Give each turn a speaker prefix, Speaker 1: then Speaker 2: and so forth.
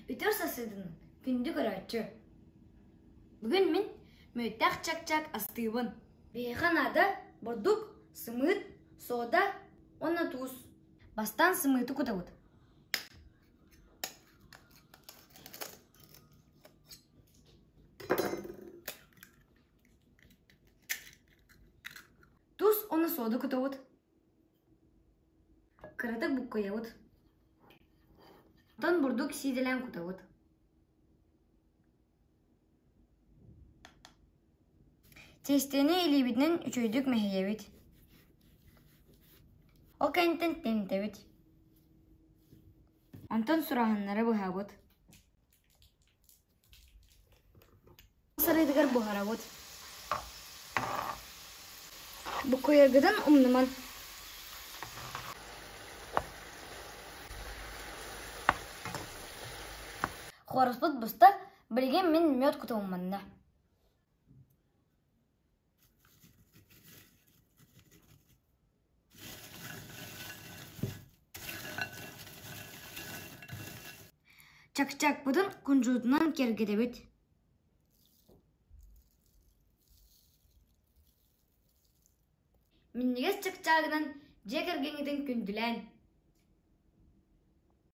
Speaker 1: Үтүө сарсыарданан, күндү көрөөччү! Бүгүн мин мүөттээх чак-чак астыыбын. Биһиэхэ наада бурдук, сымыыт, сода уонна туус. Бастаан сымыыты кутабыт. Туус уонна сода кутабыт. Кыратык буккуйабыт. Оттон бурдук сиидэлээн кутабыт. Тиэстэни илиибитинэн үчүгэйдик мэһийэбит. Ол кэнниттэн тэнтэбит. Онтон сурааһыннары быһабыт. Сарыытыгар буһарабыт. Буккуйаргытын умнуман. Хуораспыт буста, билигин мин мүөт кутумманна. Чакчакпытын кунжутунан киэргэтэбит. Минньигэс чакчаагынан дьиэ кэргэҥҥитин күндүлээн.